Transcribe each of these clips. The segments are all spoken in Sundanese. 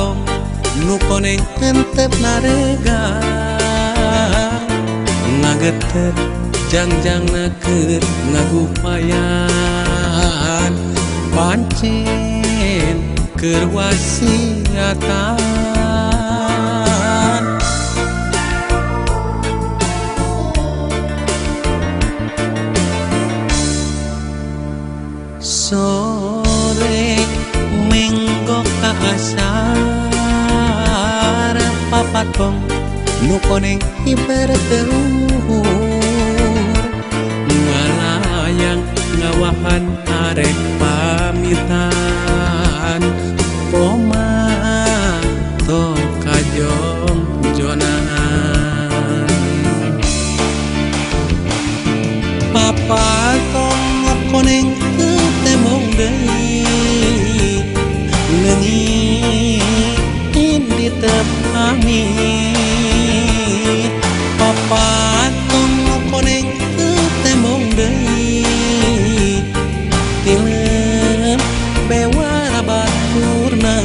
Papatong nu koneng hentep naregang ngageter jangjang keur ngagupayan pancen keur wasiatan. Sore menggok ka asar papatong nu koneng hiber teu luhur ngalayang ngawahan arek pamitan koma to kajong jonan. Papatong nu koneng teu temong deui leungit indi teu pamit. Papatong nu koneng teu temong deui tilem bewara baturna.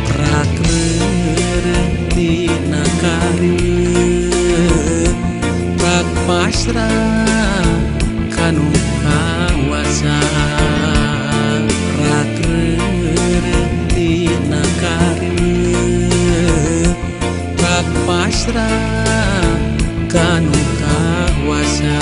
Prak reureun dina kareut prak pasrah kanu kawasa. Prak reureun dina kareut prak pasrah kanu kawasa.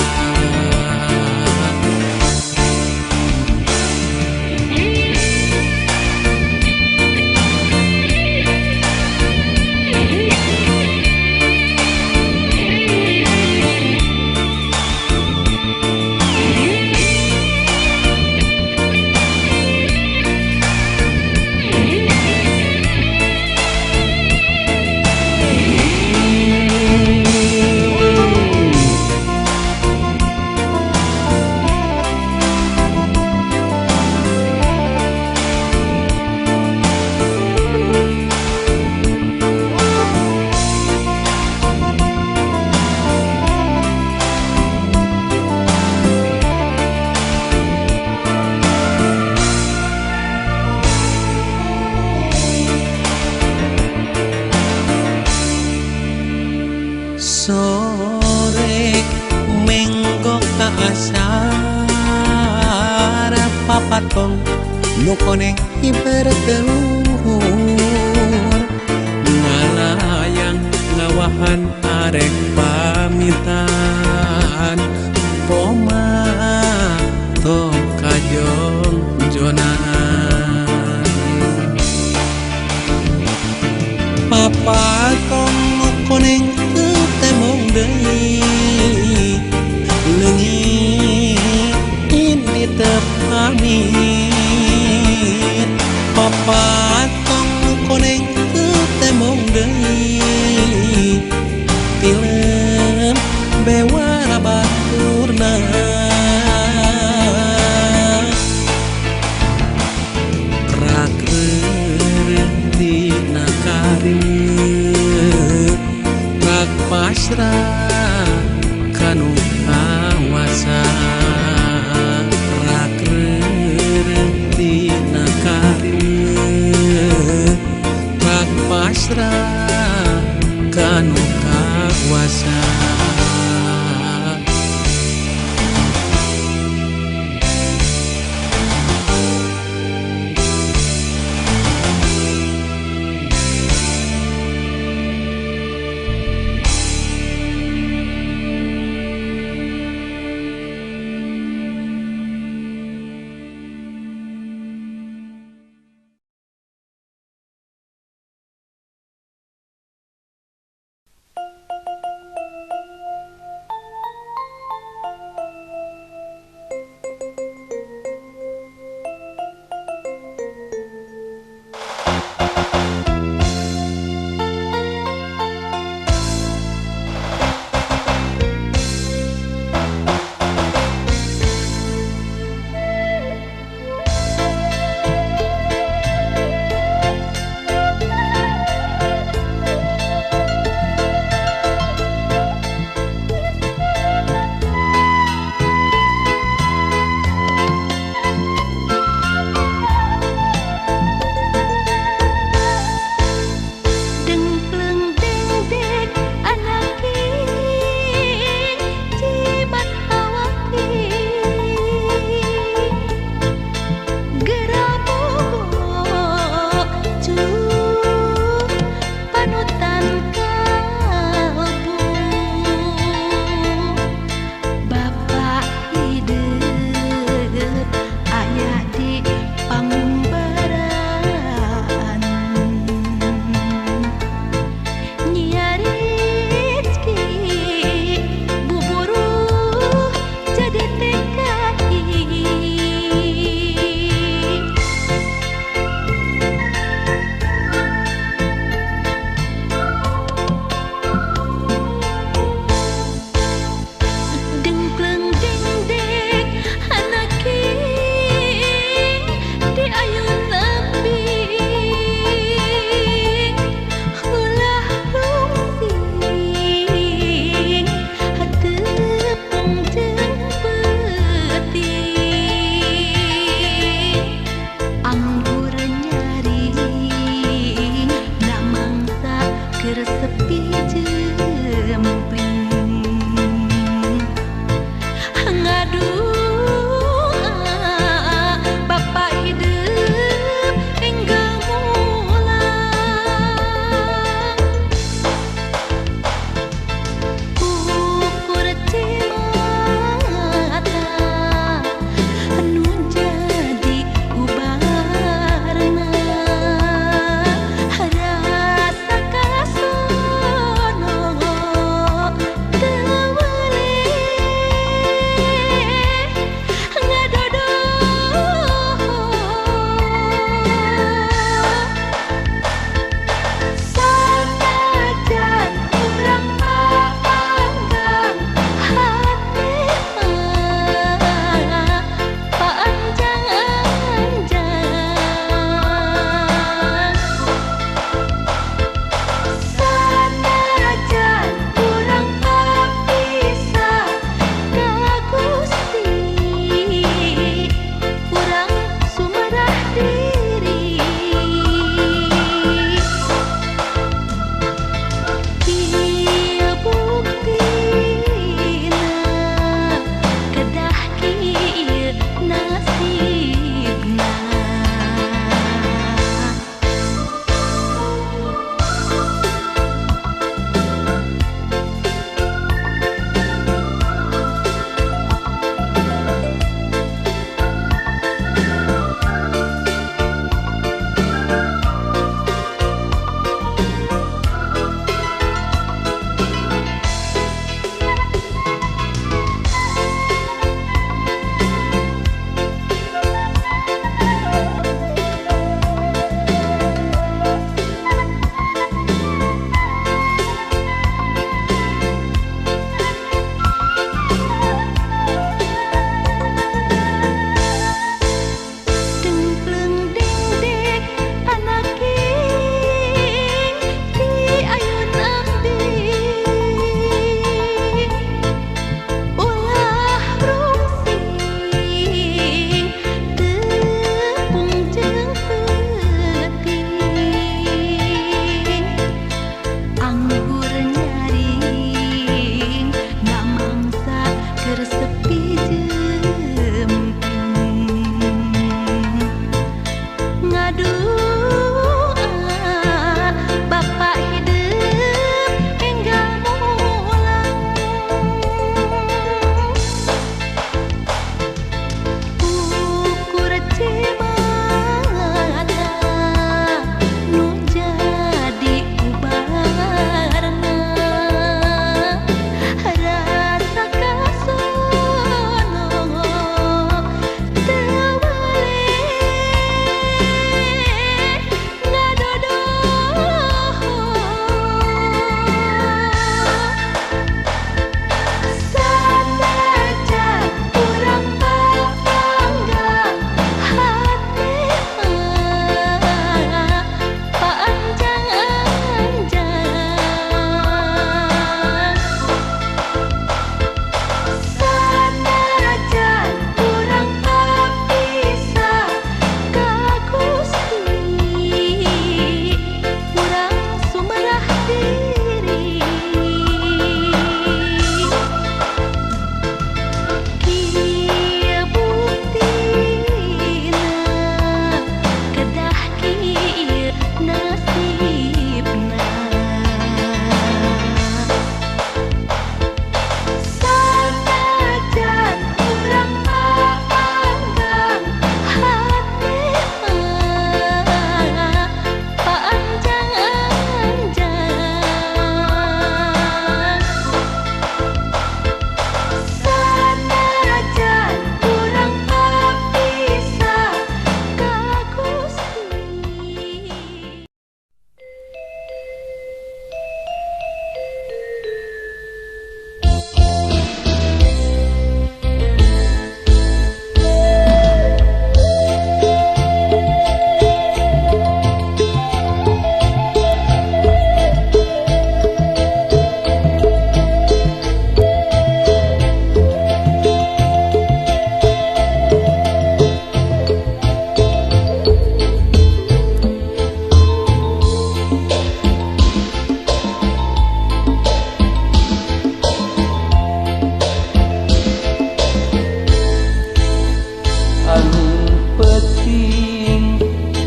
Sore menggok ka asar papatong nu koneng hiber teu luhur ngalayang ngawahan arek pamitan koma to kajong jonan. Papatong nu koneng teu temong deui leungit indi teu pamit. Papatong nu koneng teu temong deui tilem bewara baturna. Prak reureun dina kareut prak pasrah kanu kawasa. Prak reureun dina kareut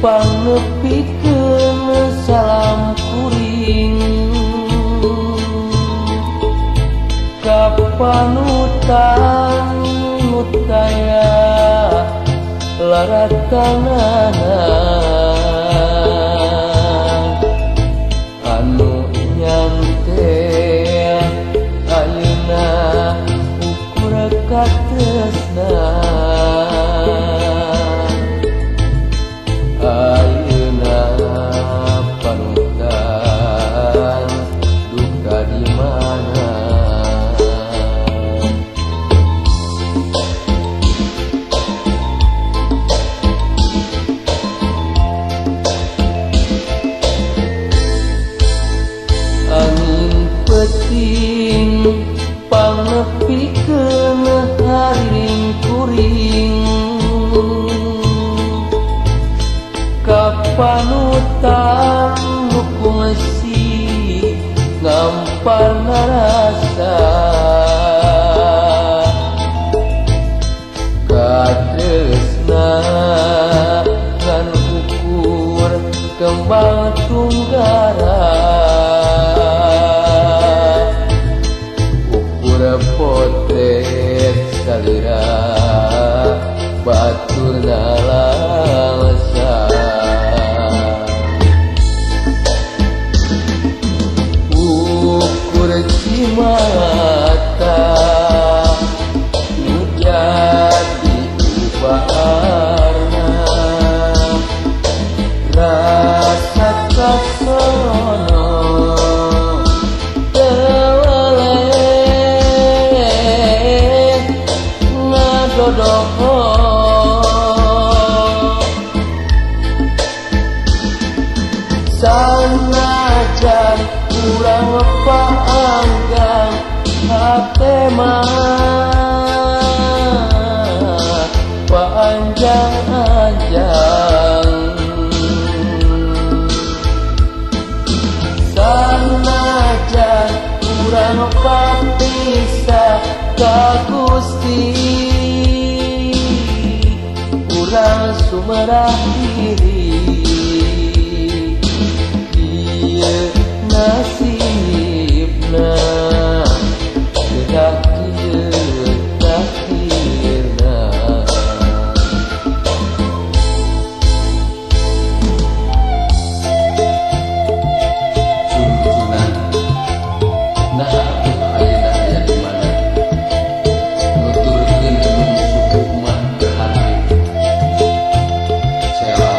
Pangnepikeun salam kuring ka panutan nu taya laratanana anu nyante ayeuna ukur katresna. Ayeuna panutan duka di mana. Angin peuting pangnepikeun hariring kuring ka panutan nu kungsi ngampar narasa katresna ngan ukur kembang tunggara ukur potret salira batur nalangsa. Ukur cimata nu jadi ubarna rasa kasono teu weleh ngadodoho. Sanajan urang paanggang hate mah paanjang-anjang. Sanajan urang papisah ka Gusti urang sumerah diri nasibna kedah kieu takdirna. Cungcungan nah atuh ayeuna aya di mana nuturkeun embung suku mah teu hade cela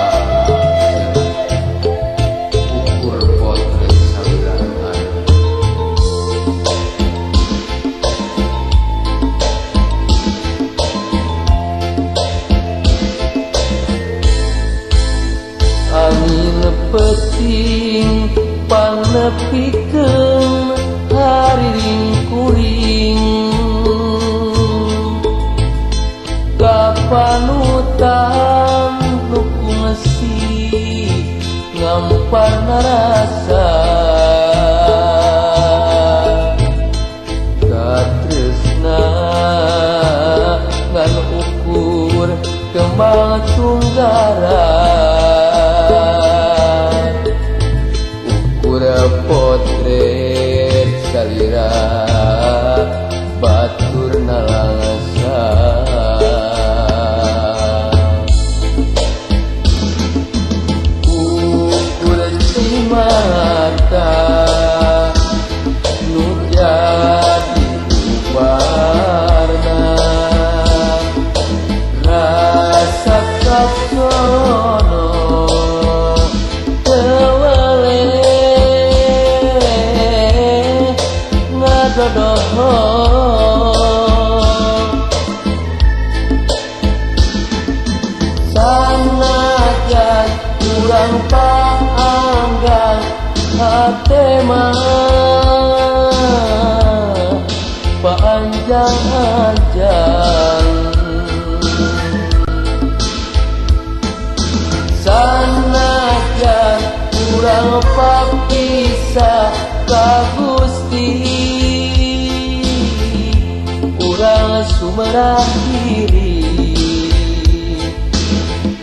cela ukur potret salira nu aya. Angin peuting pangnepikeun hariring kuring ka panutan nu kungsi ngampar narasa katresna ngan ukur kembang tunggara ukur potret salira batur nalangsa. Ukur cimata nu jadi ubarna rasa kasono teu weleh ngadodoho. Sanajan urang paanggang hate mah paanjang-anjang. Sanajan urang papisah ka Gusti urang sumerah diri.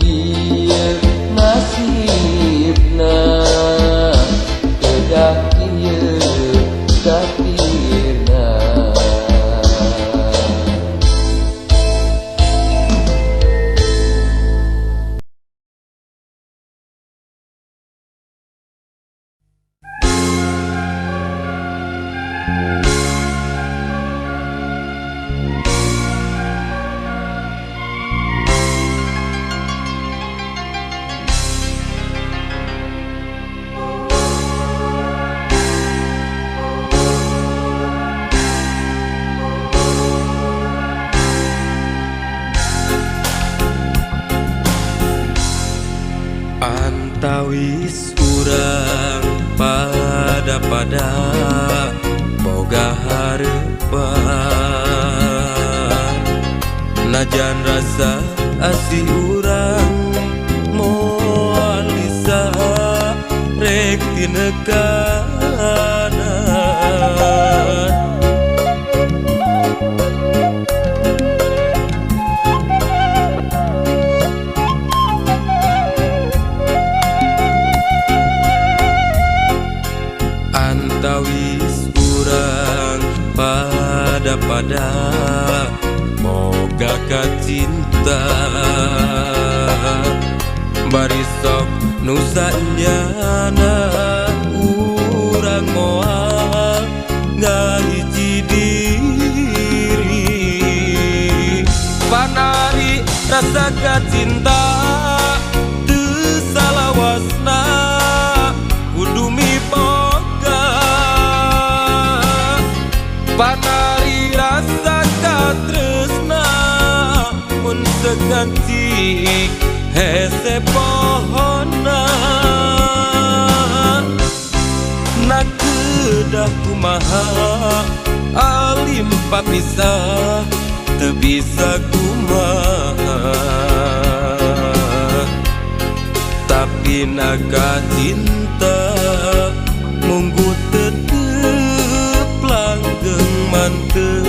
Ieu nasib Antawis urang pada-pada boga hareupan, najan rasa asih urang moal bisa rek tinekanan. Antawis urang pada-pada boga kacinta, bari sok nu sanyana urang moal ngahiji diri. Panari rasa kacinta teu salawasna kudu miboga, panari rasa katresna mun sekancik hese pohona. Na kedah kumaha alim papisah teu bisa kumaha, tapi naga cinta munggu tetep langgeng mantep.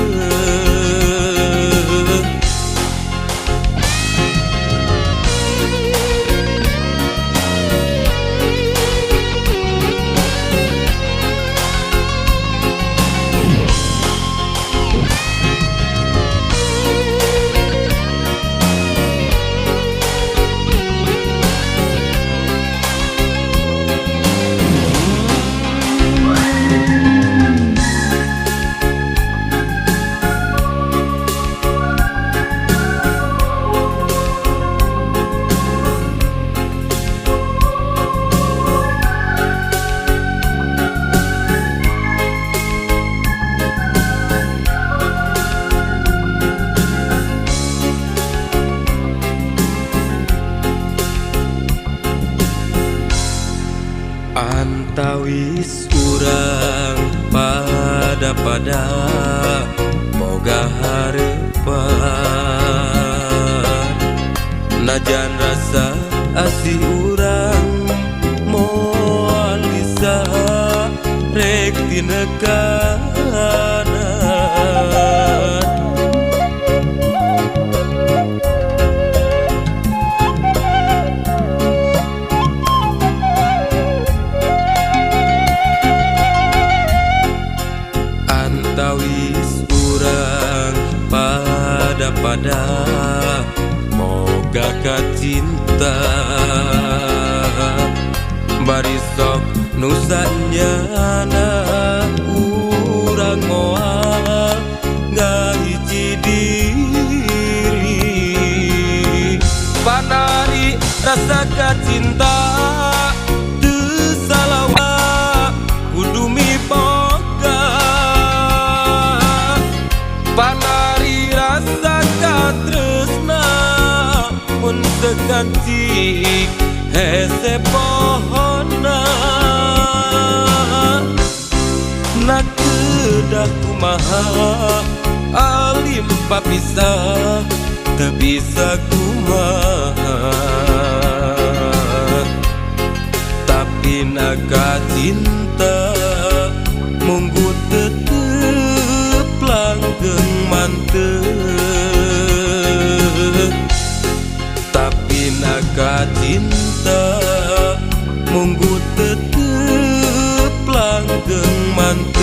Antawis urang pada-pada boga hareupan, najan rasa asih urang moal bisa rek tinekanan. Antawis urang pada-pada boga kacinta, bari sok nu sanyana urang moal ngahiji diri. Panari rasa kacinta teu salawa kudu miboga, panari rasa katresna mun sekancik hese pohona. Na kedah kumaha alim papisah teu bisa kumaha, tapi naga cinta munggu tetep langgeng mantep, tapi naga cinta munggu tetep langgeng mantep.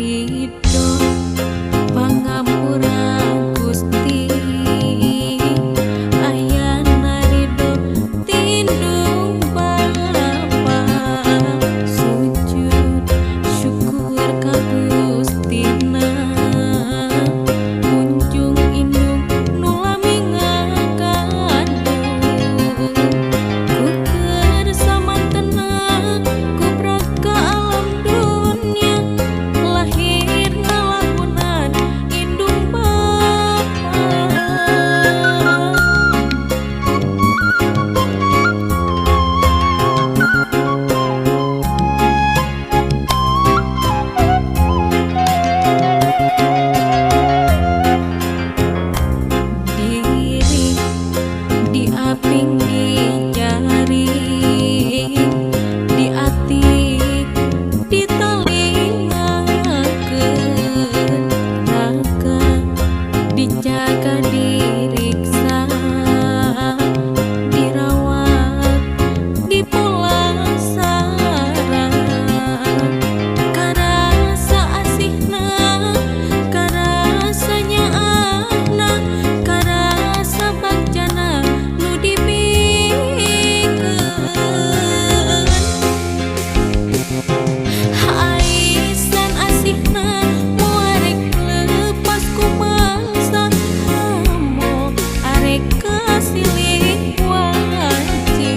Ridho pangampura Gusti, ayana ridho tindung Bapa, sujud syukur ka Gustina, munjung indung nu lami ngakandung. Ku keur samantena kubrak ka alam dunya, lahir ngalamunan indung bapa. Diri diaping di jari, di ati ditelingakeun, raga dijaga diriksa, dirawat dipulasara. Karasa asihna, karasa nyaahna, karasa bagjana nu dibikeun. Aisan asihna moal rek lepas ku mangsa, hamo arek kasilih wanci.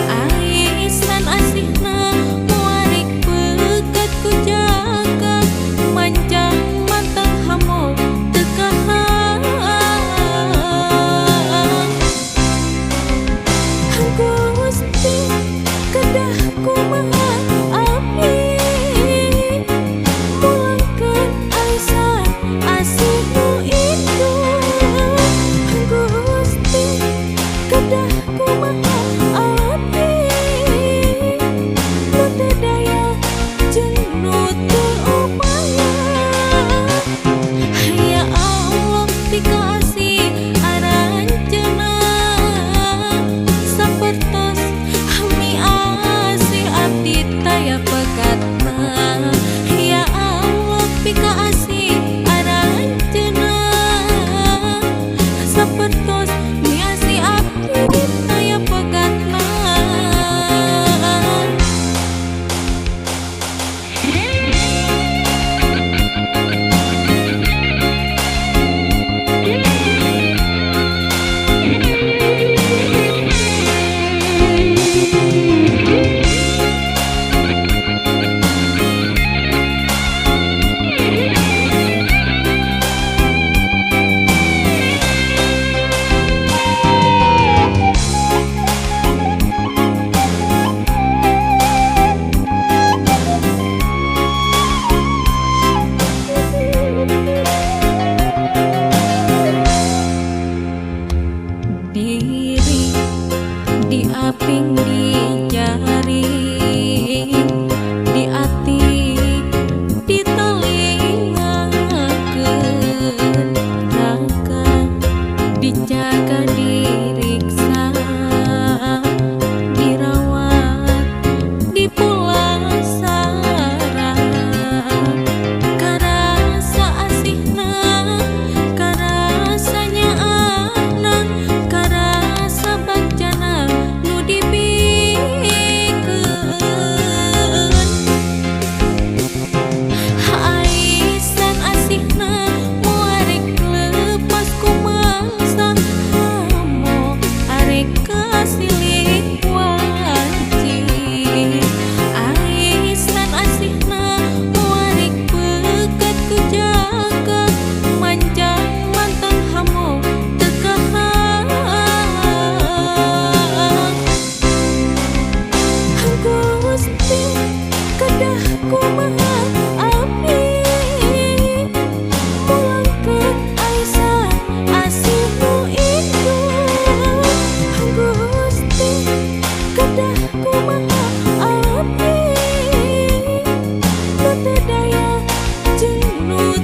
Aisan asihna moal rek pegat ku jaka, manjang mantang hamo teu kahalang. Gusti, kedah kumaha abdi mulangkeun aisan asih nu indung? Gusti, kedah kumaha abdi nu teu daya jeung nu teu upaya? Ya Allah, pikaasih aranjeunna, sapertos miasih abdi taya pekatna. Ya Allah, pikaasih aranjeunna, sapertos miasih abdi taya pekatna. Diri diaping di jari, di ati ditelingakeun, raga dijaga diriksa, dirawat dipulasara. Karasa asihna, karasa nyaahna, karasa bagjana nu dibikeun. Aisan asihna moal rek lepas ku mangsa, hamo arek kasilih wanci. Aisan asihna moal rek pegat ku jaka, manjang mantang hamo teu kahalang. Gusti, kedah kumaha abdi mulangkeun aisan asih nu indung? Gusti, kedah kumaha abdi nu teu daya jeung nu